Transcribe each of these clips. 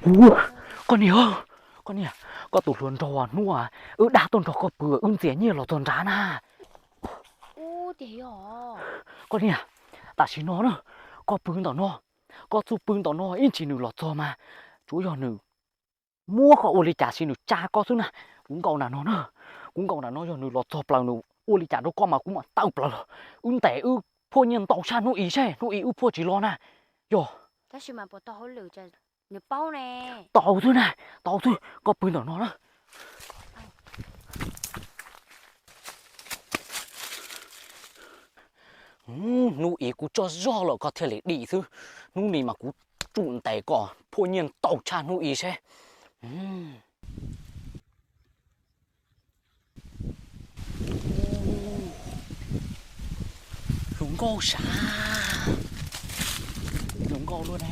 Ua, koj niam, koj niam, koj tus hluas nraug hnub wb dab tuaj nrog koj pw wb ntxias nyiaj los txog nrad na. Koj niam, tam sim no na, koj pw ntawm no, koj txuj pw ntawm no ib ntsis nws los txog mas tsuav yog nws muab koj ua li cas sis nws tsa koj xwb na. Kuv nkaum nram no na, kuv nkaum nram no yog nws los txog plaws nws ua li cas rau koj mas kuv mam tawm plaws los. Wb ntes wb phuaj nyiaj ntau tshaj hnub i seb hnub i wb phuaj tsis los na. Yog, tau xwb na, tau xwb, koj pw ntawm no na. Hnub i kuv tsaug zog lawm koj thiaj li dim xwb. Hnub ni mas kuv tsum ntes koj phuaj nyiaj ntau tshaj hnub i seb. Hluas nkauj sav, hluas nkauj luaj ne.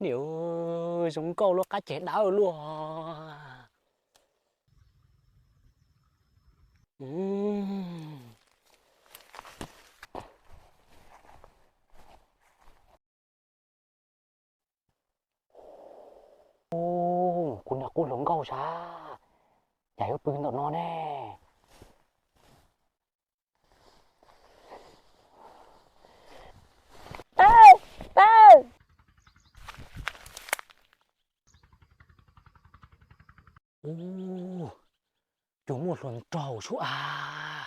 Niam, zoo nkauj luaj qab ceg dawb luaj. Kuv niam qub hluas nkauj sav, cas yuav pw ntawm no ne. Cua muaj hluas nraug sub av.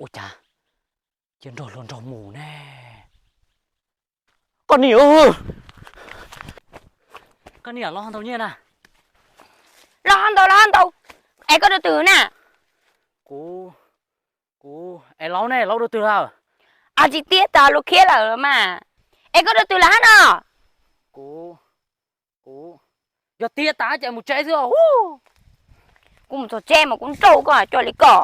Ua cas cia nrog hluas nraug mus ne. Koj niam, koj niam, los ntaus nyiaj na. Los ntaus, los ntaus. Es koj rau twg na? Kuv, kuv, es laus ne, laus rau twg lawm? Tsis tiag, tas luag khiab lawm mas. Es koj rau twg lawm hab no? Kuv, kuv, yog tiag tas ces mus tsev xwb. Kuv mus txog tsev mas kuv nrauj koj coj li koj.